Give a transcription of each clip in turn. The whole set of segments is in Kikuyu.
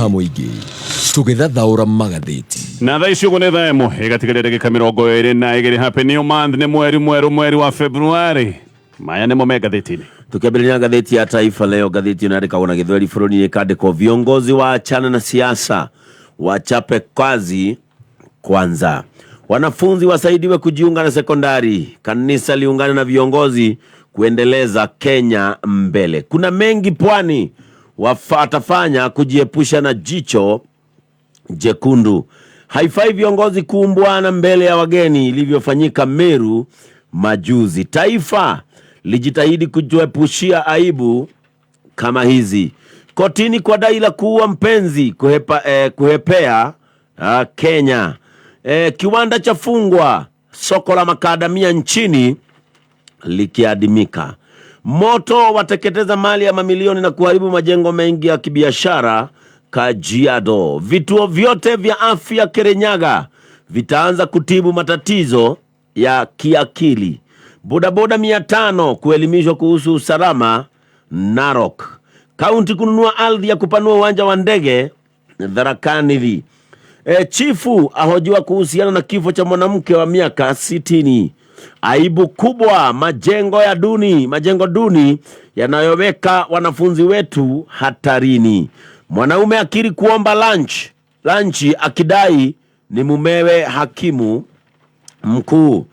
Ha mũingĩ tũgĩthathaũra magathĩti. Na thaa ici ũguo nĩ thaa 1 ĩgatigaria ndagĩka 22. Happy new month, nĩ mweri mwerũ, mweri wa February. Maya nĩmo me ngathĩti-inĩ. Tukiambĩrĩria na ngathĩti ya Taifa Leo, ngathĩti ĩno yandĩkagwo na Gĩthweri bũrũri-inĩ, ĩkandĩkwo viongozi waachana na siasa wachape kazi kwanza, wanafunzi wasaidiwe kujiunga na sekondari, kanisa liungane na viongozi kuendeleza Kenya mbele. Kuna mengi pwani watafanya kujiepusha na jicho jekundu. Haifai viongozi kuumbwana mbele ya wageni ilivyofanyika Meru majuzi. Taifa lijitahidi kujiepushia aibu kama hizi. Kotini kwa dai la kuua mpenzi kuhepea Kenya. Kiwanda cha fungwa, soko la makadamia nchini likiadimika. Moto wateketeza mali ya mamilioni na kuharibu majengo mengi ya kibiashara Kajiado. Vituo vyote vya afya Kirinyaga vitaanza kutibu matatizo ya kiakili. Bodaboda 500 kuelimishwa kuhusu usalama Narok. Kaunti kununua ardhi ya kupanua uwanja wa ndege Tharaka Nithi. Chifu ahojiwa kuhusiana na kifo cha mwanamke wa miaka 60. Aibu kubwa, majengo duni yanayoweka wanafunzi wetu hatarini. Mwanaume akiri kuomba lunch akidai ni mumewe hakimu mkuu.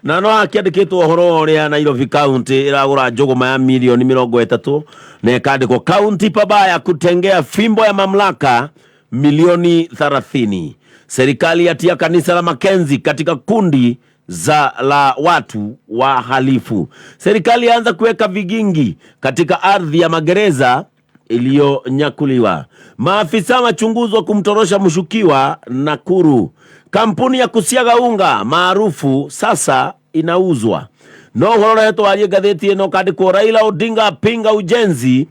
Na no akiandikitwo uhoro uria Nairobi County iragura njũgũma ya milioni 30 na ikandikwo county pabaya kutengea fimbo ya mamlaka milioni 30. Serikali yatia kanisa la Mackenzie katika kundi za la watu wahalifu. Serikali yaanza kuweka vigingi katika ardhi ya magereza iliyonyakuliwa. Maafisa wachunguzwa kumtorosha mshukiwa Nakuru. Kampuni ya kusiaga unga maarufu sasa inauzwa. No ũhoro ũrehetwo warie ngathĩti ĩno kandĩkwo Raila Odinga apinga ujenzi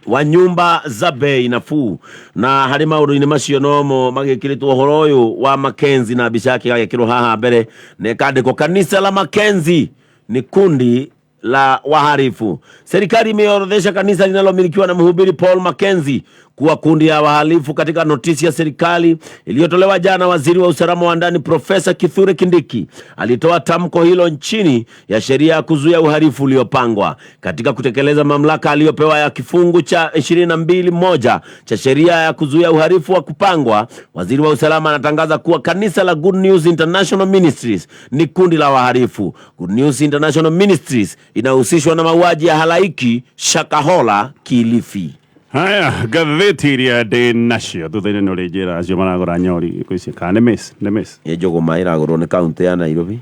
wa nyumba za bei nafuu. Na harĩ maũndũ-inĩ macio nomo magĩkĩrĩtwo ũhoro ũyũ wa Mackenzie na mbica yake ĩgagĩkĩrwo haha mbere na ĩkandĩkwo kanisa la Mackenzie ni kundi la wahalifu. Serikali imeorodhesha kanisa linalomilikiwa na mhubiri Paul Mackenzie kuwa kundi la wahalifu. Katika notisi ya serikali iliyotolewa jana, waziri wa usalama wa ndani Profesa Kithure Kindiki alitoa tamko hilo chini ya sheria ya kuzuia uhalifu uliopangwa. Katika kutekeleza mamlaka aliyopewa ya kifungu cha 22(1) cha sheria ya kuzuia uhalifu wa kupangwa, waziri wa usalama anatangaza kuwa kanisa la Good News International Ministries ni kundi la wahalifu. Good News International Ministries inahusishwa na mauaji ya halaiki Shakahola, Kilifi. Haya, ngathĩti iria ndĩ nacio thutha-inĩ nĩ ũrĩ njĩra acio maragũra nyori kwĩci kana nĩ miss nĩ miss. Nĩ njũgũma ĩragũrwo nĩ kaunti ya Nairobi,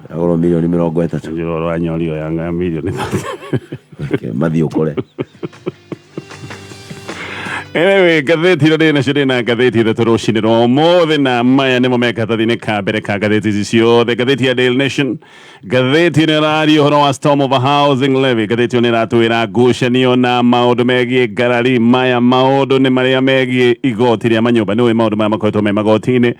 ĩragũrwo milioni 30. Njĩra ũhoro wa nyori ĩyo ya milioni 30. Mathiĩ ũkore. Anyway, ngathĩti ĩno ndĩ nacio, ndĩ na ngathĩti ithatũ rũcinĩ rwa ũmũthĩ, na maya nĩmo me karatathi-inĩ ka mbere ka ngathĩti ici ciothe. Ngathĩti ya Daily Nation, ngathĩti ĩno ĩraria ũhoro wa storm over housing levy. Ngathĩti ĩno nĩ ĩratwĩra ngucanio na maũndũ megiĩ ngarari. Maya maũndũ nĩ marĩa megiĩ igoti rĩa manyũmba. Nĩ ũĩ maũndũ maya makoretwo me magoti-inĩ,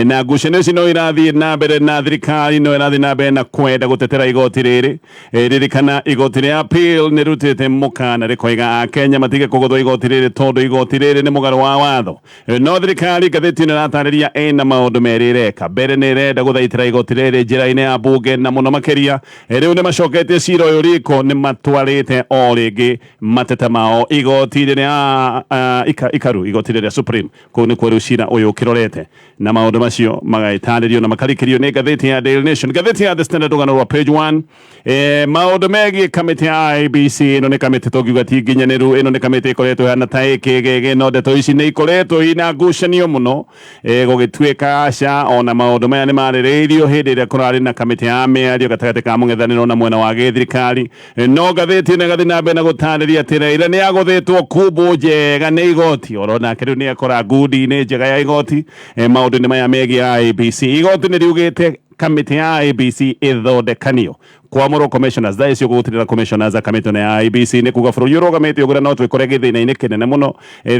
na ngucanio ici no irathiĩ na mbere, na thirikari no ĩrathiĩ na mbere na kwenda gũtetera igoti rĩrĩ. Ririkana igoti rĩa appeal nĩ rutĩte mũkana rĩkoiga Akenya matige kũgũthwo igoti rĩrĩ tondũ igoti rĩrĩ nĩ mũgarũ wa watho. No thirikari, ngathĩti ĩno ĩratarĩria, ĩna maũndũ merĩ ĩreka. Mbere nĩ ĩrenda gũthaitĩra igoti rĩrĩ njĩra-inĩ ya bunge, na mũno makĩria rĩu nĩ macoketie cira ũyũ riko, nĩ matwarĩte o rĩngĩ mateta mao igoti rĩrĩa ikaru, igoti rĩrĩa Supreme. Kũu nĩkuo rĩu cira ũyũ ũkĩrorete, na maũndũ macio magagĩtarĩrio na makarikĩrio nĩ ngathĩti ya Daily Nation. Ngathĩti ya The Standard, rũgano rwa page 1, maũndũ megiĩ kamĩtĩ ya IEBC. Ĩno nĩ kamĩtĩ tũngiuga ti nginyanĩru, ĩno nĩ kamĩtĩ ĩkoretwo ĩhana ta ĩkĩgege, no ndeto ici nĩ ikoretwo ina ngucanio mũno. Gũgĩtuĩka aca ona maũndũ maya nĩ marĩrĩirio hĩndĩ ĩrĩa kũrarĩ na kamĩtĩ ya mĩario gatagatĩ ka mũng'ethanĩro na mwena wa gĩthirikari. No ngathĩti ĩno ĩgathiĩ na mbere na gũtarĩria atĩ Raila nĩ agũthĩtwo kumbu njega nĩ igoti, oro nake rĩu nĩ akora ngundi-inĩ njega ya igoti. Maũndũ-inĩ maya megiĩ IEBC, igoti nĩ riugĩte kamĩtĩ ya IEBC ĩthondekanio. Kwamũrwo commissioners thaa icio gũgũtirĩ na commissioners a kamĩtĩ ĩno ya IEBC nĩ kuga bũrũri ũrũgamĩte ũguo na no twĩkore gĩthĩna-inĩ kĩnene mũno.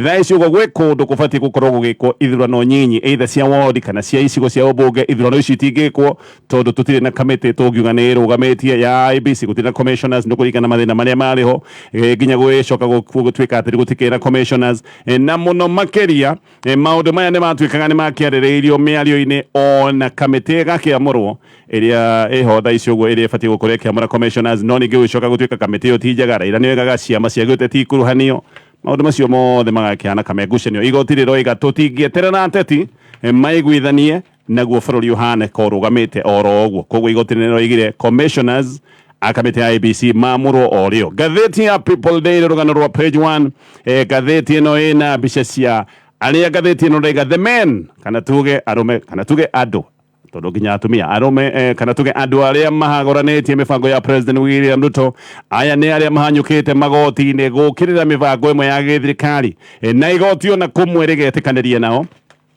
Thaa ici ũguo gwĩ kũndũ kũbatiĩ gũkorwo gũgĩkwo ithurano nyinyi either cia ward kana cia icigo cia ũmbunge. Ithurano ici itingĩkwo tondũ tũtirĩ na kamĩtĩ tũngiuga nĩ ĩrũgamĩtie ya IEBC, gũtirĩ na commissioners nĩ kũringana na mathĩna marĩa marĩ ho, nginya gũgĩcoka gũtuĩka atĩ gũtikĩrĩ na commissioners. Na mũno makĩria, maũndũ maya nĩ matuĩkaga nĩ makĩarĩrĩirio mĩario-inĩ ona kamĩtĩ ĩgakĩamũrwo ĩrĩa ĩho thaa ici ũguo ĩrĩa ĩbatiĩ gũkorwo ĩkĩamũra commissioners, no ningĩ gũgĩcoka gũtuĩka kamĩtĩ ĩyo ti njega. Raila nĩ oigaga ciama cia gĩũteti ikuruhanio, maũndũ macio mothe magakĩhana kamegucanio. Igoti rĩroiga tũtingĩeterera ateti maiguithanie naguo bũrũri ũhane ko ũrũgamĩte oro ũguo. Koguo igoti nĩ rĩroigire commissioners a kamĩtĩ ya IEBC mamũrwo o rĩo. Ngathĩti ya People Daily, rũgano rwa page 1, ngathĩti ĩno ĩna mbica cia arĩa ngathĩti ĩno ndaiga the men, kana tuge arũme, kana tuge andũ, tondũ nginya atumia arũme, kana tuge andũ arĩa mahagũranĩtie mĩbango ya President William Ruto. Aya nĩ arĩa mahanyũkĩte magoti-inĩ gũkĩrĩra mĩbango ĩmwe ya gĩthirikari, na igoti ona kũmwe rĩgetĩkanĩria nao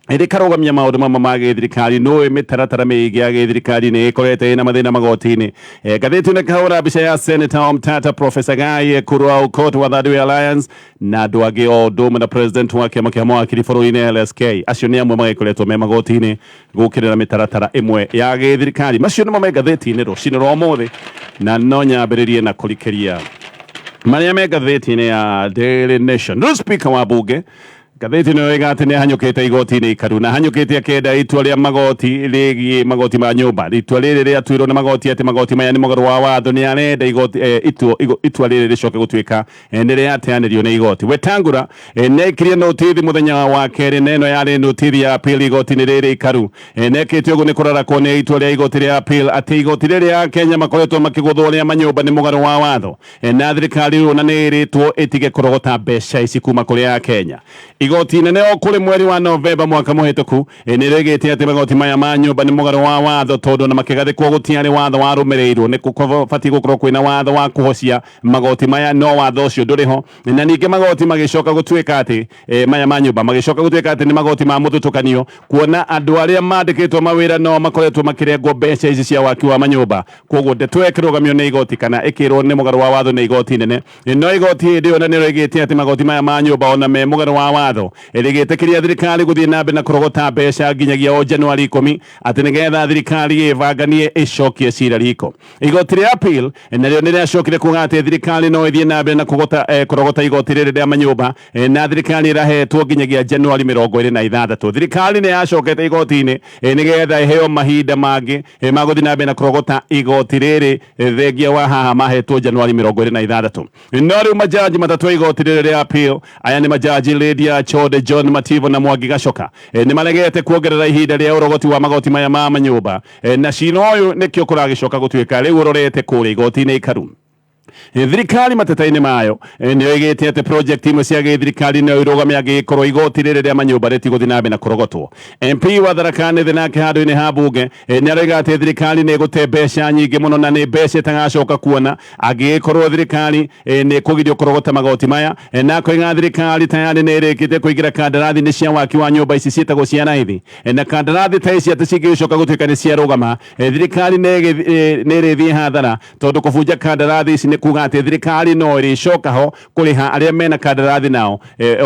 rĩkarũgamia maũndũ mamwe ma gĩthirikari. Nũĩ mĩtaratara mĩingĩ ya gĩthirikari nĩ ĩkorete ĩna mathĩna magoti-inĩ. Ngathĩti ĩno ĩkahũra mbica ya Senator Omtata, Professor Guy Ekuru Aukot wa Third Way Alliance na andũ angĩ o ũndũ ũmwe na president wa kĩama kĩa mawakiri bũrũri-inĩ LSK. Acio nĩ amwe magĩkoretwo me magoti-inĩ gũkĩrĩra mĩtaratara ĩmwe ya gĩthirikari. Macio nĩmo me ngathĩti-inĩ rũcinĩ rwa ũmũthĩ, na no nyambĩrĩrie na kũrikĩria marĩa me ngathĩti-inĩ ya Daily Nation. Rĩu speaker wa bunge, ngathĩti ĩno yoiga atĩ nĩ ahanyũkĩte igoti-inĩ ikaru na hanyũkĩte akĩenda itua rĩa magoti rĩgiĩ magoti ma nyũmba. Itua rĩrĩ rĩatuirwo nĩ magoti atĩ magoti maya nĩ mũgarũ wa watho, nĩ arenda igoti, itua rĩrĩ rĩcoke gũtuĩka nĩ rĩateanĩrio nĩ igoti. Wetangula nĩ aikirie notithi mũthenya wa kerĩ, na ĩno yarĩ notithi ya appeal igoti-inĩ rĩrĩ ikaru. Nekĩte ũguo nĩ kũrarakwo nĩ itua rĩa igoti rĩa appeal atĩ igoti rĩrĩ ya Kenya makoretwo makĩgũthwo rĩa manyũmba nĩ mũgarũ wa watho, na thirikari rĩu ona nĩ ĩrĩtwo ĩtige kũrogota mbeca ici kuma kũrĩ a Kenya. Igoti inene o kũrĩ mweri wa Novemba mwaka mũhĩtũku nĩ rĩgĩte atĩ magoti maya ma nyũmba nĩ mũgarũ wa watho, tondũ na makĩgathĩkwo gũtiarĩ watho warũmĩrĩirwo. Nĩ kũbatiĩ gũkorwo kwĩna watho wa kũhocia magoti maya, no watho ũcio ndũrĩ ho. Na ningĩ magoti magĩcoka gũtuĩka atĩ maya ma nyũmba magĩcoka gũtuĩka atĩ nĩ magoti ma mũthutũkanio, kuona andũ arĩa mandĩkĩtwo mawĩra no makoretwo makĩrengwo mbeca ici cia waki wa manyũmba. Koguo ndeto ĩyo ĩkĩrũgamio nĩ igoti kana ĩkĩrwo nĩ mũgarũ wa watho nĩ igoti inene. No igoti hĩndĩ ĩyo na nĩ rĩoigĩte atĩ magoti maya ma nyũmba ona me mũgarũ wa watho, rĩgĩtĩkĩria thirikari gũthiĩ na mbere na kũrogota mbeca nginyagia o Januari 10, atĩ nĩgetha thirikari ĩbanganie ĩcokie cira riko. Igoti rĩa appeal narĩo nĩ rĩacokire kuga atĩ thirikari no ĩthiĩ na mbere na kũrogota igoti rĩrĩ rĩa manyũmba, na thirikari ĩrahetwo nginyagia Januari 26. Thirikari nĩ yacokete igoti-inĩ nĩgetha ĩheo mahinda mangĩ ma gũthiĩ na mbere na kũrogota igoti rĩrĩ, thengia wa haha mahetwo Januari 26. No rĩu majaji matatũ a igoti rĩrĩ rĩa appeal, aya nĩ majaji Lydia Chode, John Mativo na Mwangi Gachoka, nĩ maregete kuongerera ihinda rĩa ũrogoti wa magoti maya ma manyũmba, na cira ũyũ nĩkĩo kũragĩcoka gũtuĩka rĩu ũrorete kũrĩa igoti-inĩ ikaru. Thirikari mateta-inĩ mayo nĩ yoigĩte atĩ project imwe cia gĩthirikari no irũgame angĩgĩkorwo igoti rĩrĩ rĩa manyũmba rĩtigũthiĩ na mbere na kũrogotwo. MP wa Tharaka Nithi nake handũ-inĩ ha bunge nĩ aroiga atĩ thirikari nĩ ĩgũte mbeca nyingĩ mũno na nĩ mbeca ĩtagacoka kuona angĩgĩkorwo thirikari nĩ ĩkũgirio kũrogota magoti maya, na akoiga thirikari tayarĩ nĩ ĩrĩkĩtie kũingĩra kandarathi-inĩ cia waki wa nyũmba ici ciĩtagwo cia raithi, na kandarathi ta ici atĩ cingĩgĩcoka gũtuĩka nĩ ciarũgama, thirikari nĩ ĩrĩthiĩ hathara, tondũ kũbunja kandarathi ici nĩ kuga atĩ thirikari no ĩrĩcoka ho kũrĩha arĩa mena kandarathi nao,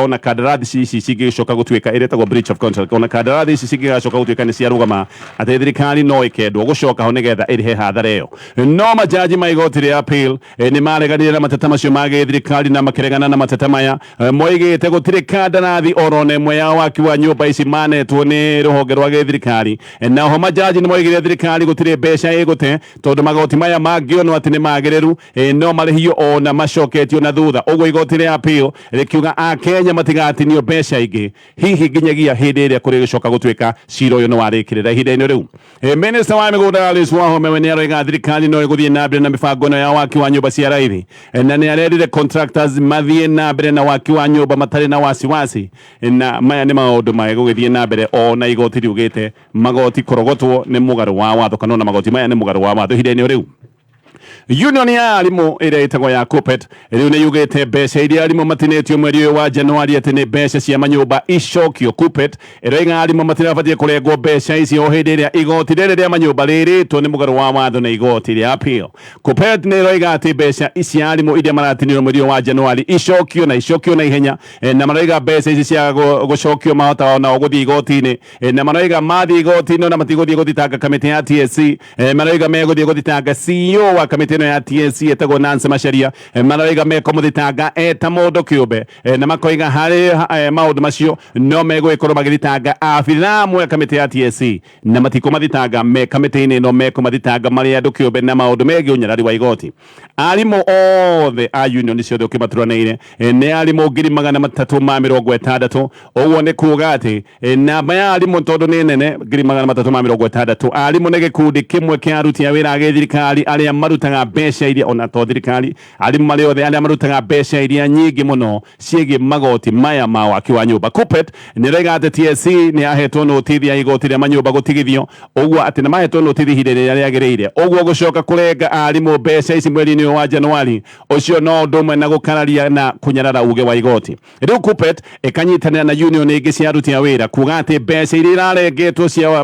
ona kandarathi ici cingĩgĩcoka gũtuĩka ĩretagwo breach of contract, ona kandarathi ici cingĩgacoka gũtuĩka nĩ ciarũgama, atĩ thirikari no ĩkendwo gũcoka ho nĩgetha ĩrĩhe hathara ĩyo. No majaji ma igoti rĩa appeal nĩ mareganire na mateta macio ma gĩthirikari na makĩregana na mateta maya. Moigĩte gũtirĩ kandarathi oro na ĩmwe ya waki wa nyũmba ici manetwo nĩ rũhonge rwa gĩthirikari. Naho majaji nĩ moigire thirikari gũtirĩ mbeca ĩgũte, tondũ magoti maya mangĩonwo atĩ nĩ magĩrĩru, no marĩhio ona macoketio na thutha. Ũguo igoti rĩa appeal rĩkiuga Akenya matigatinio mbeca ingĩ hihi nginyagia hĩndĩ ĩrĩa kũrĩgĩcoka gũtuĩka cira ũyũ nĩ warĩkĩrĩra ihinda-inĩ rĩu. Minister wa mĩgũnda Alice Wahome we nĩ aroiga thirikari no ĩgũthiĩ na mbere na mĩbango ĩno ya waki wa nyũmba cia raithi, na nĩ arerire contractors mathiĩ na mbere na waki wa nyũmba matarĩ na wasiwasi, na maya nĩ maũndũ magũgĩthiĩ na mbere ona igoti riugĩte magoti kũrogotwo nĩ mũgarũ wa watho, kana ona magoti maya nĩ mũgarũ wa watho ihinda-inĩ rĩu. Union ya arimũ ĩrĩa ĩtagwo ya KUPPET rĩu nĩ yugĩte mbeca iria arimũ matinĩtio mweri ũyũ wa Januari atĩ nĩ mbeca cia manyũmba icokio. KUPPET ĩroiga arimũ matirabatiĩ kũrengwo mbeca ici o hĩndĩ ĩrĩa igoti rĩrĩ rĩa manyũmba rĩrĩtwo nĩ mũgarũ wa watho na igoti rĩa appeal. KUPPET nĩ ĩroiga atĩ mbeca ici arimũ iria maratinirwo mweri ũyũ wa Januari icokio na icokio na ihenya, na maroiga mbeca ici cia gũcokio mahota onao gũthiĩ igoti-inĩ, na maroiga mathiĩ igoti-inĩ ona matigũthiĩ gũthitanga kamĩtĩ ya TSC, maroiga megũthiĩ gũthitanga CEO wa kamĩtĩ ĩno ya TSC ĩtagwo Nancy Macharia, maroiga mekũmũthitanga eta mũndũ kĩũmbe, na makoiga harĩ maũndũ macio no megũgĩkorwo magĩthitanga abithaa amwe a kamĩtĩ ya TSC, na matikũmathitanga me kamĩtĩ-inĩ ĩno, mekũmathitanga marĩ andũ kĩũmbe na maũndũ megiĩ ũnyarari wa igoti. Arimũ othe a union ciothe ũkĩmaturanĩire nĩ arimũ 360,000. Ũguo nĩ kuga atĩ namba ya arimũ tondũ nĩ nene 360,000, arimũ nĩ gĩkundi kĩmwe kĩa aruti a wĩra a gĩthirikari arĩa marutaga mbeca iria, ona to thirikari, arimũ marĩ othe arĩa marutaga mbeca iria nyingĩ mũno ciĩgiĩ magoti maya ma waki wa nyũmba. KUPPET nĩ ĩroiga atĩ TSC nĩ yahetwo notithi ya igoti rĩa manyũmba gũtigithio, ũguo atĩ nĩ mahetwo notithi ihinda rĩrĩa rĩagĩrĩire, ũguo gũcoka kũrenga arimũ mbeca ici mweri-inĩ ũyũ wa Januari ũcio no ũndũ ũmwe na gũkararia na kũnyarara uge wa igoti. Rĩu KUPPET ĩkanyitanĩra na union ingĩ cia aruti a wĩra kuga atĩ mbeca iria irarengetwo cia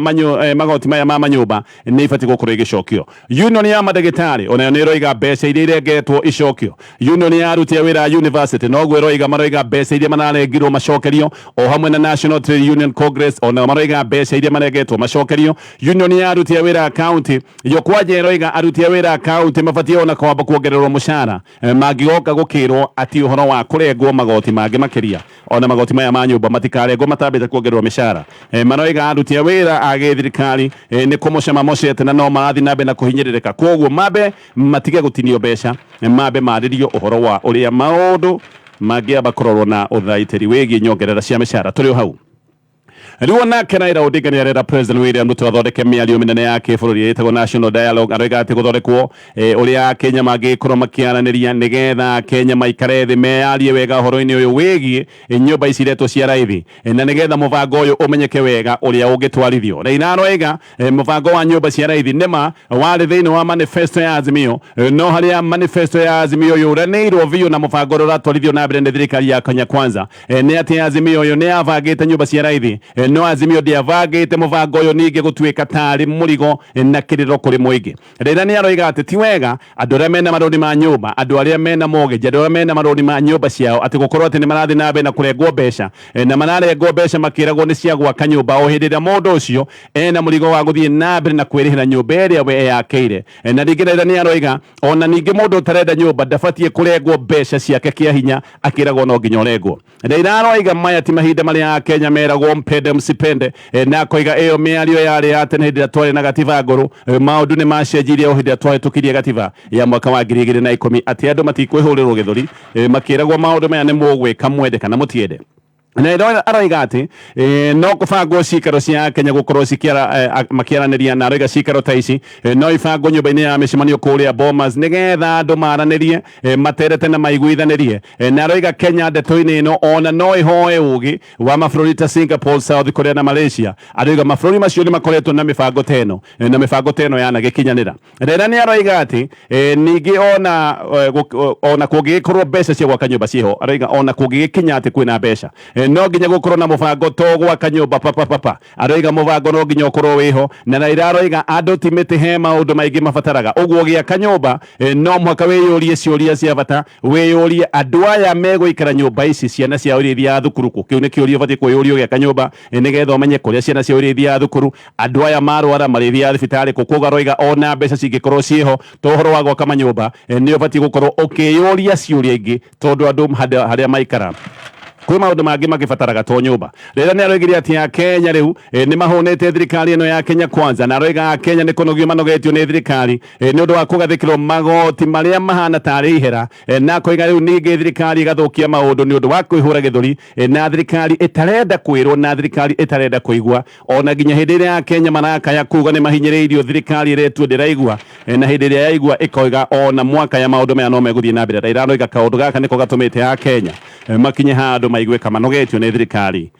magoti maya ma manyũmba nĩ ibatiĩ gũkorwo igĩcokio. Union ya mandagĩtarĩ onayo nĩ ĩroiga mbeca iria irengetwo icokio. Union ya aruti a wĩra a university noguo ĩroiga, maroiga mbeca iria mararengirwo macokerio, o hamwe na National Trade Union Congress onao maroiga mbeca iria marengetwo macokerio. Union ya aruti a wĩra a county yo kwanja ĩroiga aruti a wĩra a county mabatiĩ ona kwamba kuongererwo mũcara, mangĩgoka gũkĩrwo atĩ ũhoro wa kũrengwo magoti mangĩ makĩria, ona magoti maya ma nyũmba matikarengwo matambĩte kuongererwo mĩcara. Maroiga aruti a wĩra a gĩthirikari nĩ kũmũcama mocete na no marathiĩ na mbere na kũhinyĩrĩrĩka, koguo mambe matige gũtinio mbeca, mambe marĩrio ũhoro wa ũrĩa maũndũ mangĩamba kũrorwo na ũthaitĩri wĩgiĩ nyongerera cia mĩcara. Tũrĩ o hau rĩu onake Raila Odinga nĩ arera President William Ruto athondeke mĩario mĩnene ya kĩbũrũri ĩtagwo National Dialogue. Aroiga atĩ gũthondekwo ũrĩa Akenya mangĩkorwo makĩaranĩria nĩgetha Akenya maikare thĩ meyarie wega ũhoro-inĩ ũyũ wĩgiĩ nyũmba ici iretwo cia raithi, na nĩgetha mũbango ũyũ ũmenyeke wega ũrĩa ũngĩtwarithio. Raila aroiga mũbango wa nyũmba cia raithi nĩma warĩ thĩinĩ wa manifesto ya Azimio, no harĩa manifesto ya Azimio yũranĩirwo biũ na mũbango ũrĩa ũratwarithio na mbere nĩ thirikari ya Kenya Kwanza, nĩ atĩ Azimio ũyũ nĩ yabangĩte nyũmba cia raithi, no Azimio ndĩabangĩte mũbango ũyũ ningĩ gũtuĩka tarĩ mũrigo na kĩrĩro kũrĩ mũingĩ. Raila nĩ aroiga atĩ ti wega andũ arĩa mena marũni ma nyũmba, andũ arĩa mena mortgage, andũ arĩa mena marũni ma nyũmba ciao atĩ gũkorwo atĩ nĩ marathiĩ na mbere na kũrengwo mbeca, na mararengwo mbeca makĩragwo nĩ cia gwaka nyũmba o hĩndĩ ĩrĩa mũndũ ũcio ena mũrigo wa gũthiĩ na mbere na kwĩrĩhĩra nyũmba ĩrĩa we eyakĩire. Na ningĩ Raila nĩ aroiga ona ningĩ mũndũ ũtarenda nyũmba ndabatiĩ kũrengwo mbeca ciake kĩa hinya akĩragwo no nginya ũrengwo. Raila aroiga maya ti mahinda marĩa Akenya meragwo mpende msipende, na akoiga ĩyo mĩario yarĩ ya tene hĩndĩ ĩrĩa twarĩ na gatiba ngũrũ, maũndũ nĩ macenjirie o hĩndĩ ĩrĩa twahĩtũkirie gatiba ya mwaka wa 2010 atĩ andũ matikwĩhũrĩrwo gĩthũri, makĩragwo maũndũ maya nĩ mũgwĩka mwende kana mũtiende. Na aroiga atĩ no kũbangwo cikaro cia Kenya gũkorwo makĩaranĩria, na aroiga cikaro ta ici no ibangwo nyũmba-inĩ ya mĩcemanio kũrĩa Bomas nĩgetha andũ maranĩrie, materete na maiguithanĩrie. Na aroiga Kenya ndeto-inĩ ĩno ona no ĩhoe ũgĩ wa mabũrũri ta Singapore, South Korea na Malaysia. Aroiga mabũrũri macio nĩ makoretwo na mĩbango ta ĩno, na mĩbango ta ĩno yanagĩkinyanĩra. Raila nĩ aroiga atĩ ningĩ ona kũngĩgĩkorwo mbeca cia gwaka nyũmba ciĩho, aroiga ona kũngĩgĩkinya atĩ kwĩna mbeca, no nginya gũkorwo na mũbango to gwaka nyũmba papapapa. Aroiga mũbango no nginya ũkorwo wĩho, na Raila aroiga andũ ti mĩtĩ he maũndũ maingĩ mabataraga, ũguo gĩaka nyũmba no mũhaka wĩyũrie ciũria cia bata, wĩyũrie andũ aya megũikara nyũmba ici ciana ciao iria ithiaga thukuru kũ? Kĩu nĩ kĩũria ũbatiĩ kwĩyũria ũgĩaka nyũmba, nĩgetha ũmenye kũrĩa ciana ciao iria ithiaga thukuru, andũ aya marwara marĩthiaga thibitarĩ kũ. Koguo aroiga ona mbeca cingĩkorwo ciĩho to ũhoro wa gwaka manyũmba, nĩ ũbatiĩ gũkorwo ũkĩyũria ciũria ingĩ tondũ andũ harĩa maikara kwĩ maũndũ mangĩ magĩbataraga to nyũmba. Raila nĩ aroigire atĩ Akenya rĩu nĩ mahũnĩte thirikari ĩno ya Kenya Kwanza, na aroiga Akenya nĩ kũnogio manogetio nĩ thirikari nĩ ũndũ wa kũgathĩkĩrwo magoti marĩa mahana tarĩ ihera, na akoiga rĩu ningĩ thirikari ĩgathũkia maũndũ nĩ ũndũ wa kwĩhũra gĩthũri, na thirikari ĩtarenda kwĩrwo na thirikari ĩtarenda kũigua, ona nginya hĩndĩ ĩrĩa Akenya marakaya kuga nĩ mahinyĩrĩirio thirikari ĩretuo ndĩraigua, na hĩndĩ ĩrĩa yaigua ĩkoiga ona mwaka ya maũndũ maya no megũthiĩ na mbere. Raila aroiga kaũndũ gaka nĩko gatũmĩte Akenya makinye handũ maigue kamanogetio nĩ thirikari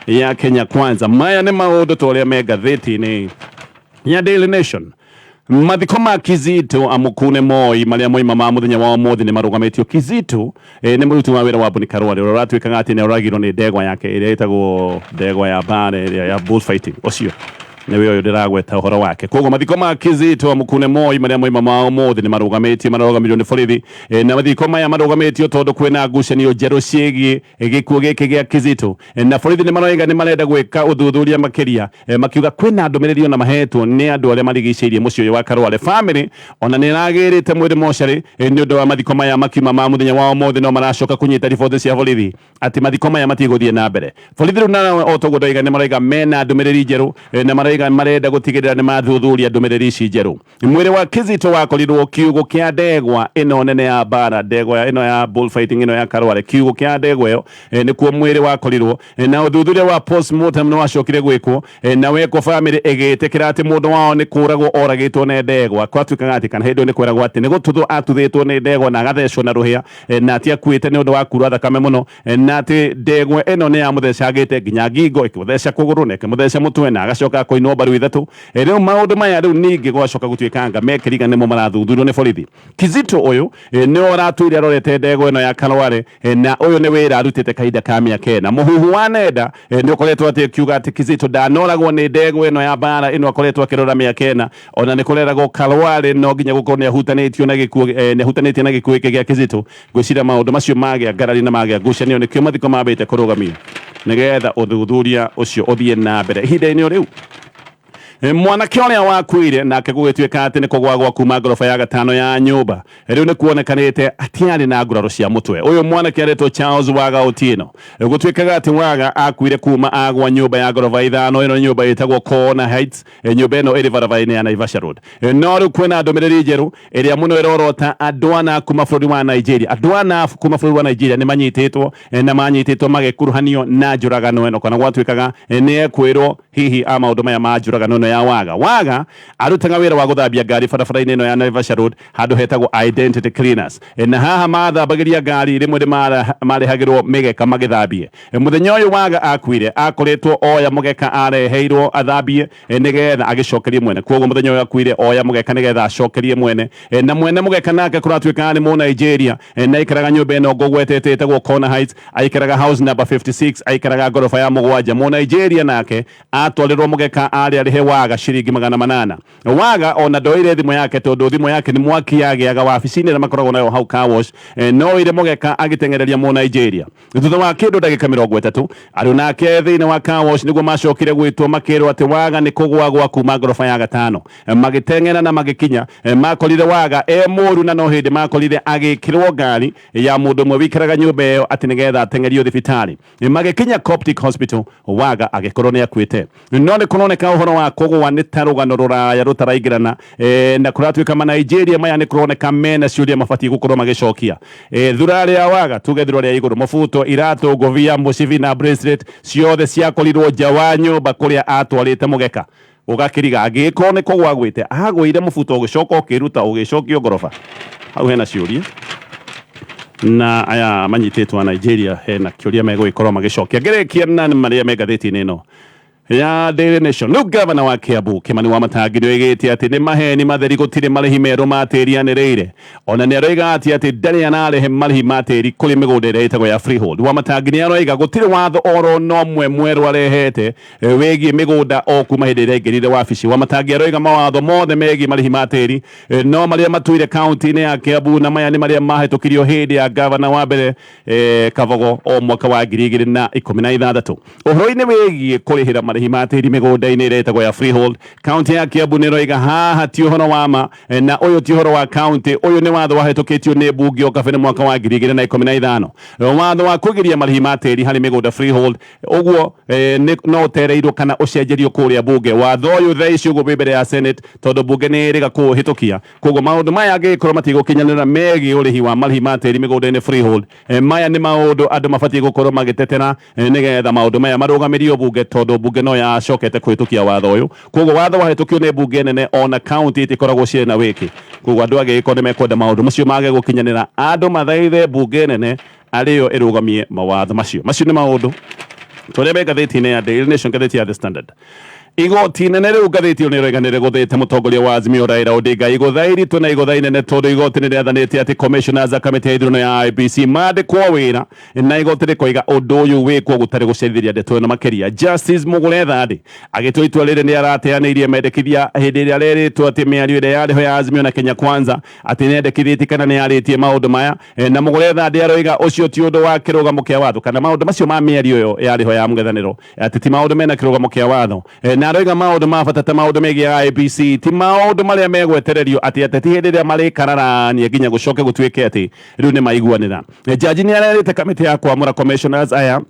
ya Kenya Kwanza. Maya nĩ maũndũ ta ũrĩa me ngathĩti-inĩ ya Daily Nation. Mathiko ma Kizito Amukune Moi marĩa moima ma mũthenya wa ũmũthĩ nĩ marũgamĩtio. Kizito nĩ mũruti wa wĩra wa Boni Karware ũrĩa ũratuĩkaga atĩ nĩ oragirwo nĩ ndegwa yake ĩrĩa ĩtagwo ndegwa ya mbara ĩrĩa ya bullfighting. Ũcio nĩwe ũyũ ndĩragweta ũhoro wake. Koguo mathiko ma Kizito Amukune Moi marĩa moima ma ũmũthĩ nĩ marũgamĩtio, marũgamirio nĩ borithi na mathiko maya marũgamĩtio tondũ kwĩna ngucanio njerũ ciĩgiĩ gĩkuũ gĩkĩ gĩa Kizito na borithi nĩ maroiga nĩ marenda gwĩka ũthuthuria makĩria makiuga kwĩna ndũmĩrĩri ona mahetwo nĩ andũ arĩa marigicĩirie mũciĩ ũyũ wa Karware. Family ona nĩ ĩragĩrĩte mwĩrĩ mocarĩ nĩ ũndũ wa mathiko maya makiuma ma mũthenya wa ũmũthĩ, no maracoka kũnyita riboti cia borithi atĩ mathiko maya matigũthiĩ na mbere. Borithi rĩu na o toguo ndoiga nĩ maroiga mena ndũmĩrĩri njerũ na maroiga marenda gũtigĩrĩra nĩ mathuthuria ndũmĩrĩri ici njerũ. Mwĩrĩ wa Kizito wakorirwo kiugũ kĩa ndegwa ĩno nene ya mbara, ndegwa ĩno ya bullfighting ĩno ya Karware, kiugũ kĩa ndegwa ĩyo nĩkuo mwĩrĩ wakorirwo, na ũthuthuria wa postmortem nĩ wacokire gwĩkwo na wekwo family ĩgĩtĩkĩra atĩ mũndũ wao nĩ kũragwo oragĩtwo nĩ ndegwa. Kwatuĩkaga atĩ kana hĩndĩ ĩyo nĩ kweragwo atĩ nĩ gũtuthwo atuthĩtwo nĩ ndegwa na agathecwo na rũhĩa na atĩ akuĩte nĩ ũndũ wa kura thakame mũno na atĩ ndegwa ĩno nĩ yamũthecangĩte nginya ngingo, ĩkĩmũtheca kũgũrũ na ĩkĩmũtheca mũtwe na agacoka akoinwo mbaru ithatũ. Rĩu maũndũ maya rĩu ningĩ gwacoka gũtuĩkanga mekĩriga nĩmo marathuthurio nĩ borithi. Kizito ũyũ nĩwe ũratũire arorete ndegwa ĩno ya Karware na ũyũ nĩ wĩra arutĩte kahinda ka mĩaka ĩna. Mũhuhu wa nenda nĩ ũkoretwo atĩ ũkiuga atĩ Kizito ndanoragwo nĩ ndegwa ĩno ya mbara ĩno akoretwo akĩrora mĩaka ĩna. Ona nĩ kũreragwo Karware no nginya gũkorwo nĩ ahutanĩtio na gĩkuũ nĩ ahutanĩtie na gĩkuũ gĩkĩ gĩa Kizito. Ngwĩciria maũndũ macio magĩa ngarari na magĩa ngucanio nĩkĩo mathiko mambĩte kũrũgamio nĩgetha ũthuthuria ũcio ũthiĩ na mbere. Ihinda-inĩ o rĩu mwanake ũrĩa wakuire nake gũgĩtuĩka atĩ nĩ kũgwa gwa kuma ngoroba ya gatano ya nyũmba rĩu nĩ kuonekanĩte atiarĩ na nguraro cia mũtwe. Ũyũ mwanake aretwo Charles Waga Otieno. Gũtuĩkaga atĩ Waga akuire kuma agwa nyũmba ya ngoroba ithano. Ĩno nĩ nyũmba ĩtagwo Corner Heights, nyũmba ĩno ĩrĩ barabara-inĩ ya Naivasha Road. No rĩu kwĩna ndũmĩrĩri njerũ ĩrĩa mũno ĩrorota andũ ana kuma bũrũri wa Nigeria. Andũ ana kuma bũrũri wa Nigeria nĩ manyitĩtwo na manyitĩtwo magĩkuruhanio na njũragano ĩno, kana gwatuĩkaga nĩ ekwĩrwo hihi a maũndũ maya ma njũragano ĩno ya Waga. Waga arutaga wĩra wa gũthambia ngari barabara-inĩ ĩno ya Naivasha Road handũ hetagwo Identity Cleaners, na haha mathambagĩria ngari rĩmwe nĩ marehagĩrwo mĩgeka magĩthambie. Mũthenya ũyũ Waga akuire akoretwo oya mũgeka areheirwo athambie nĩgetha agĩcokerie mwene. Koguo mũthenya ũyũ akuire oya mũgeka nĩgetha acokerie mwene, na mwene mũgeka nake kũratuĩkaga nĩ Mũnigeria na aikaraga nyũmba ĩno ngũgwetete ĩtagwo Corner Heights, aikaraga house number 56, aikaraga ngoroba ya mũgwanja. Mũnigeria nake atwarĩrwo mũgeka arĩ arĩhe Waga ciringi 800. Waga ona ndoire thimũ yake tondũ thimũ yake nĩ mwaki yagĩaga wabici-inĩ ĩrĩa makoragwo nayo hau car wash, no oire mũgeka agĩteng'ereria Mũnigeria. Thutha wa kĩndũ ndagĩka 30 andũ nake thĩinĩ wa car wash nĩguo macokire gwĩtwo makĩrwo atĩ Waga nĩ kũgwa gwa kuma ngoroba ya gatano. Magĩteng'era na magĩkinya makorire Waga e mũru, na no hĩndĩ makorire agĩkĩrwo ngari ya mũndũ ũmwe wikaraga nyũmba ĩyo atĩ nĩgetha ateng'erio thibitarĩ. Magĩkinya Coptic Hospital Waga agĩkorwo nĩ akuĩte. No nĩ kũroneka ũhoro wa kũgũa nĩ ta rũgano rũraya rũtaraingĩrana, na kũratuĩka ma Nigeria maya nĩ kũroneka mena ciũria mabatiĩ gũkorwo magĩcokia. Thura rĩa Waga, tuge thura rĩa igũrũ, mũbuto, iratũ, ngũbia, mũcibi na bracelet ciothe ciakorirwo nja wa nyũmba kũrĩa atwarĩte mũgeka. Ũgakĩriga angĩgĩkorwo nĩ kũgũa agwĩte, agũire mũbuto ũgĩcoka ũkĩruta ũgĩcokio ngoroba. Hau hena ciũria na aya manyitĩtwo a Nigeria hena kĩũria megũgĩkorwo magĩcokia. Ngĩrĩkia na marĩa me ngathĩti-inĩ ĩno ya Daily Nation. Rĩu gavana wa Kiambu Kimani Wamatangi nĩ oigĩte atĩ nĩ maheni matheri gũtirĩ marĩhi merũ ma tĩri anĩrĩire. Ona nĩ aroiga atĩ atĩ ndarĩ ararĩhe marĩhi ma tĩri kũrĩ mĩgũnda ĩrĩa ĩtagwo ya freehold. Wamatangi nĩ aroiga gũtirĩ watho oro na ũmwe mwerũ arehete wĩgiĩ mĩgũnda o kuma hĩndĩ ĩrĩa aingĩrire wabici. Wamatangi aroiga mawatho mothe megiĩ marĩhi ma tĩri no marĩa matũire kaunti-inĩ ya Kiambu na maya nĩ marĩa mahĩtũkirio hĩndĩ ya gavana wa mbere Kabogo o mwaka wa 2016. Ũhoro-inĩ wĩgiĩ kũrĩhĩra marĩhi ma tĩri mĩgũnda-inĩ ĩrĩa ĩtagwo ya freehold, kaunti ya Kiambu nĩ ĩroiga haha ti ũhoro wa ma na ũyũ ti ũhoro wa kaunti, ũyũ nĩ watho wahĩtũkĩtio nĩ mbunge o kabere mwaka wa 2015. Watho wa kũgiria marĩhi ma tĩri harĩ mĩgũnda freehold ũguo no ũtereirwo kana ũcenjerio kũrĩa mbunge. Watho ũyũ thaa ici ũguo wĩ mbere ya Senate tondũ mbunge nĩ ĩrĩga kũũhĩtũkia. Koguo maũndũ maya angĩgĩkorwo matigũkinyanĩra megiĩ ũrĩhi wa marĩhi ma tĩri mĩgũnda-inĩ freehold, maya nĩ maũndũ andũ mabatiĩ gũkorwo magĩtetera nĩgetha maũndũ maya marũgamĩrio mbunge tondũ mbunge no yacokete kũhĩtũkia watho ũyũ. Koguo watho wahĩtũkio nĩ mbunge nene ona kaunti itikoragwo cirĩ na wĩki. Koguo andũ angĩgĩkorwo nĩ mekwenda maũndũ macio mage gũkinyanĩra, andũ mathaithe mbunge nene arĩyo ĩrũgamie mawatho macio. Macio nĩ maũndũ tũrĩa me ngathĩti-inĩ ya Daily Nation, ngathĩti ya The Standard. Igoti inene rĩu ngathĩti ĩyo nĩroiga nĩrĩgũthĩte mũtongoria wa Azimio Raila Odinga igũtha iritũ na igũtha inene tondũ igoti nĩrĩathanĩte atĩ commissioners a kamĩtĩ ya ithurano ya IEBC mandĩkwo wĩra na igoti rĩkoiga ũndũ ũyũ wĩkwo gũtarĩ gũcerithĩria ndeto ĩno makĩria. Justice Mugure Thandi agĩtua itua rĩrĩ nĩ arateanĩirie mendekithia hĩndĩ ĩrĩa arerĩtwo atĩ mĩario ĩrĩa yarĩ ho ya Azimio na Kenya Kwanza atĩ nĩendekithĩtie kana nĩarĩtie maũndũ maya. Na Mugure Thandi aroiga ũcio ti ũndũ wa kĩrũgamo kĩa watho kana maũndũ macio ma mĩario ĩyo yarĩ ho ya mũng'ethanĩro atĩ ti maũndũ mena kĩrũgamo kĩa watho. Na aroiga maũndũ ma bata ta maũndũ megiĩ IEBC ti maũndũ marĩa megwetererio atĩ ateti hĩndĩ ĩrĩa marĩkararania nginya gũcoke gũtuĩke atĩ rĩu nĩ maiguanĩra. Jaji nĩ arerĩte kamĩtĩ ya kwamũra commissioners aya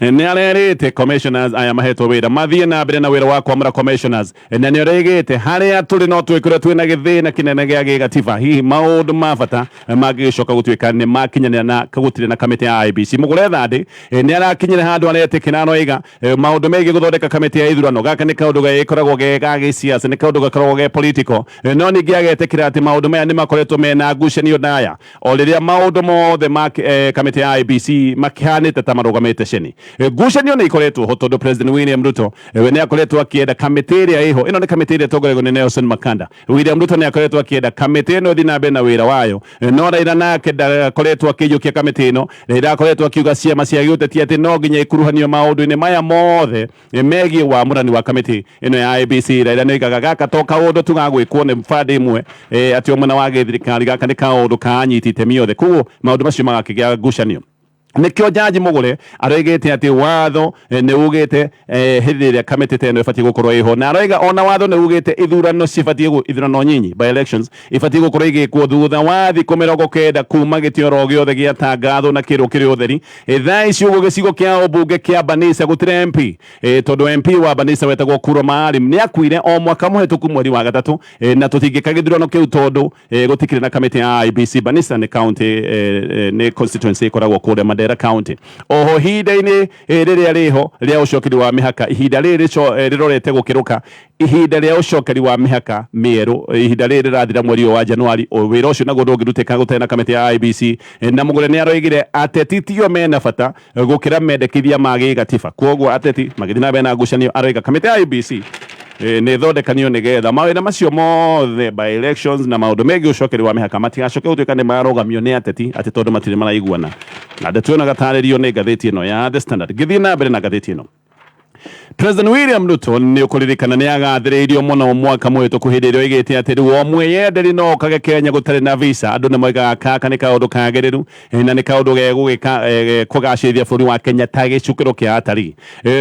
nĩ arerĩte commissioners aya mahetwo wĩra mathiĩ na mbere na wĩra wa kwamũra commissioners, na nĩ ũrĩgĩte harĩa tũrĩ no twĩkore twĩna gĩthĩna kĩnene gĩa gĩgatiba hihi maũndũ ma bata mangĩgĩcoka gũtuĩka nĩ makinyanĩra na gũtirĩ na kamĩtĩ ya IEBC. Mugure Thandi nĩ arakinyire handũ aretĩkĩra aroiga maũndũ megiĩ gũthondeka kamĩtĩ ya ithurano gaka nĩ kaũndũ gagĩkoragwo ge ga gĩsiasa, nĩ kaũndũ gakoragwo ge political, no ningĩ agetĩkĩra atĩ maũndũ maya nĩ makoretwo mena ngucanio ndaya o rĩrĩa maũndũ mothe ma kamĩtĩ ya IEBC makĩhanĩte ta marũgamĩte ceni. Ngucanio nĩ ikoretwo ho tondũ President William Ruto we nĩ akoretwo akĩenda kamĩtĩ ĩrĩa ĩho ĩno nĩ kamĩtĩ ĩrĩa ĩtongoragio nĩ Nelson Makanda. William Ruto nĩ akoretwo akĩenda kamĩtĩ ĩno ĩthiĩ na mbere na wĩra wayo, no Raila nake ndakoretwo akĩiyũkia kamĩtĩ ĩno. Raila akoretwo akiuga ciama cia gĩũteti atĩ no nginya ikuruhanio maũndũ-inĩ maya mothe megiĩ wamũrani wa kamĩtĩ ĩno ya IEBC. Raila nĩ oigaga gaka to kaũndũ tu ga gwĩkwo nĩ bande ĩmwe, atĩ o mwena wa gĩthirikari, gaka nĩ kaũndũ ka anyiti itemi othe, koguo maũndũ macio magakĩgĩa ngucanio. Nĩkĩo Jaji Mugure aroigĩte atĩ watho nĩ ugĩte hĩndĩ ĩrĩa kamĩtĩ ta ĩno ĩbatiĩ gũkorwo ĩho, na aroiga ona watho nĩ ugĩte ithurano cibatiĩ ithurano nyinyi by elections ibatiĩ gũkorwo igĩkwo thutha wa thikũ 90 kuma gĩtĩ oro gĩothe gĩatangathwo na kĩrwo kĩrĩ ũtheri. Thaa ici ũguo gĩcigo kĩa ũmbunge kĩa Banisa gũtirĩ MP, tondũ MP wa Banisa wetagwo Kuro Maalim nĩ akuire o mwaka mũhetũku mweri wa gatatũ, na tũtingĩka gĩthurano kĩu tondũ gũtikĩrĩ na kamĩtĩ ya IEBC. Banisa nĩ county, nĩ constituency ĩkoragwo kũrĩa Mandera County. Oho ihinda-inĩ rĩrĩa rĩho rĩa ũcokeri wa mĩhaka, ihinda rĩrĩ rĩrorete gũkĩrũka ihinda rĩa ũcokeri wa mĩhaka mĩerũ, ihinda rĩrĩ rĩrathira mweri ũyũ wa Januari, wĩra ũcio naguo ndũngĩrutĩka gũtarĩ na kamĩtĩ ya IEBC. Na Mugure nĩ aroigire ateti tio mena bata gũkĩra mendekithia ma gĩgatiba, koguo ateti magĩthiĩ na mbere na ngucanio. Aroiga kamĩtĩ ya IEBC nĩ ĩthondekanio nĩgetha mawĩra macio mothe by elections na maũndũ megiĩ ũcokeri wa mĩhaka matigacoke gũtuĩka nĩ marũgamio nĩ ateti atĩ tondũ matirĩ maraiguana. Na ndeto ĩno gatarĩrio nĩ ngathĩti ĩno ya The Standard. Ngĩthiĩ na mbere na ngathĩti ĩno, President William Ruto nĩ ũkũririkana nĩ agathĩrĩirio mũno mwaka mũhĩtũku hĩndĩ ĩrĩa oigĩte atĩ rĩu o mwĩyenderi no okage Kenya gũtarĩ na visa. Andũ nĩ moigaga kaka nĩ kaũndũ kagĩrĩru na nĩ kaũndũ gegũgĩka kũgacĩrithia bũrũri wa Kenya ta gĩcukĩro kĩa atarii.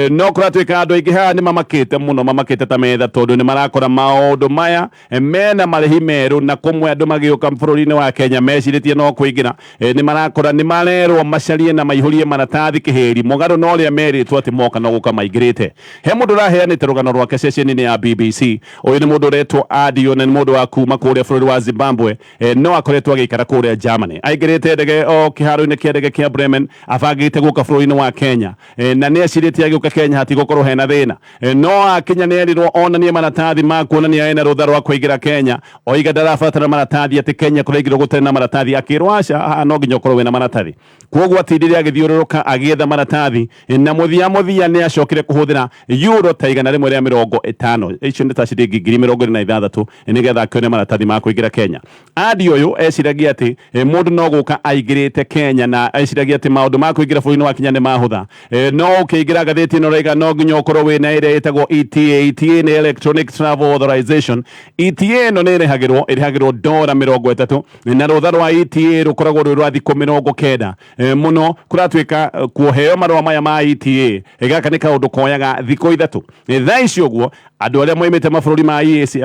No kũratuĩka andũ aingĩ haha nĩ mamakĩte mũno, mamakĩte ta metha tondũ nĩ marakora maũndũ maya mena marĩhi merũ, na kũmwe andũ magĩũka bũrũri-inĩ wa Kenya mecirĩtie no kũingĩra, nĩ marakora nĩ marerwo macarie na maihũrie maratathi kĩhĩri mũgarũ na ũrĩa merĩtwo atĩ moka no gũka maingĩrĩte. He mũndũ ũraheanĩte rũgano rwake ceceni-inĩ ya BBC. Ũyũ nĩ mũndũ ũretwo Adio na nĩ mũndũ wa kuma kũrĩa bũrũri wa Zimbabwe, no akoretwo agĩikara kũrĩa Germany. Aingĩrĩte ndege o kĩharo-inĩ kĩa ndege kĩa Bremen abangĩte gũka bũrũri-inĩ wa Kenya, na nĩ ecirĩtie agĩũka Kenya hatigũkorwo hena thĩna, no akinya nĩ erirwo onanie maratathi ma kuonania ena rũtha rwa kũingĩra Kenya. Oiga ndarabatara maratathi atĩ Kenya kũraingĩrwo gũtarĩ na maratathi, akĩrwo aca, haha no nginya ũkorwo wĩna maratathi. Koguo atindire agĩthiũrũrũka agĩetha maratathi, na mũthia mũthia nĩ acokire kũhũthĩra euro ta 150, icio nĩ ta ciringi 26,000, nĩgetha akĩone maratathi ma kũingĩra Kenya. Andi ũyũ eciragia atĩ mũndũ no gũka aingĩrĩte Kenya, na eciragia atĩ maũndũ ma kũingĩra bũrũri-inĩ wa Kenya nĩ mahũtha, no ũkĩingĩra ngathĩti ĩno raiga no nginya ũkorwo wĩna ĩrĩa ĩtagwo ETA. ETA nĩ Electronic Travel Authorization. ETA ĩno nĩ ĩrĩhagĩrwo dora 30, na rũtha rwa ETA rũkoragwo rwĩ rwa thikũ 90. Mũno kũratuĩka kuoheo marũa maya ma ETA gaka nĩ kaũndũ koyaga thikũ 3. Thaa ici ũguo andũ arĩa moimĩte mabũrũri ma EAC,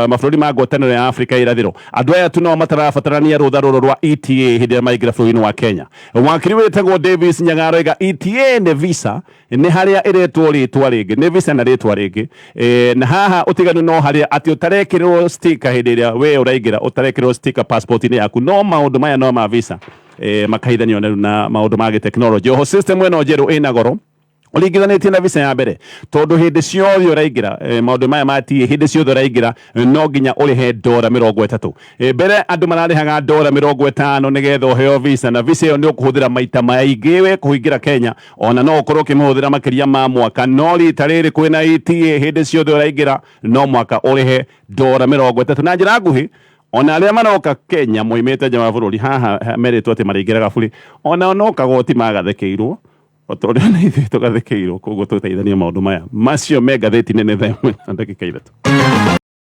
mabũrũri ma ngwatanĩro ya Afrika irathĩro, andũ aya tu no matarabatarania rũtha rũrũ rwa ETA hĩndĩ ĩrĩa maingĩra bũrũri-inĩ wa Kenya. Wakiri wĩtagwo Davis Nyaga aroiga ETA nĩ visa, nĩ harĩa ĩretwo rĩtwa rĩngĩ, nĩ visa na rĩtwa rĩngĩ, na haha ũtiganu no harĩa atĩ ũtarekĩrĩrwo sticker hĩndĩ ĩrĩa we ũraingĩra, ũtarekĩrĩrwo sticker passport-inĩ yaku, no maũndũ maya no ma visa, makahithanio na maũndũ ma gĩtekinoronjĩ. Oho system ĩno njerũ ĩna goro. Ũringithanĩtie na visa ya mbere, tondũ hĩndĩ ciothe ũraingĩra maũndũ maya ma TA, hĩndĩ ciothe ũraingĩra no nginya ũrĩhe $30. Mbere andũ mararĩhaga $50 nĩgetha ũheo visa, na visa ĩyo nĩ ũkũhũthĩra maita maingĩ we kũingĩra Kenya, ona no ũkorwo ũkĩmĩhũthĩra makĩria ma mwaka. No rita rĩrĩ kwĩna ETA, hĩndĩ ciothe ũraingĩra no mwaka ũrĩhe $30. Na njĩra nguhĩ, ona arĩa maroka Kenya moimĩte nja wa bũrũri haha merĩtwo atĩ marĩingĩraga bũrĩ, ona no kagoti magathĩkĩirwo o ta ũrĩa na ithuĩ tũgathĩkĩirwo. Koguo tũteithanie maũndũ maya macio me ngathĩti-inĩ nĩ 1:03.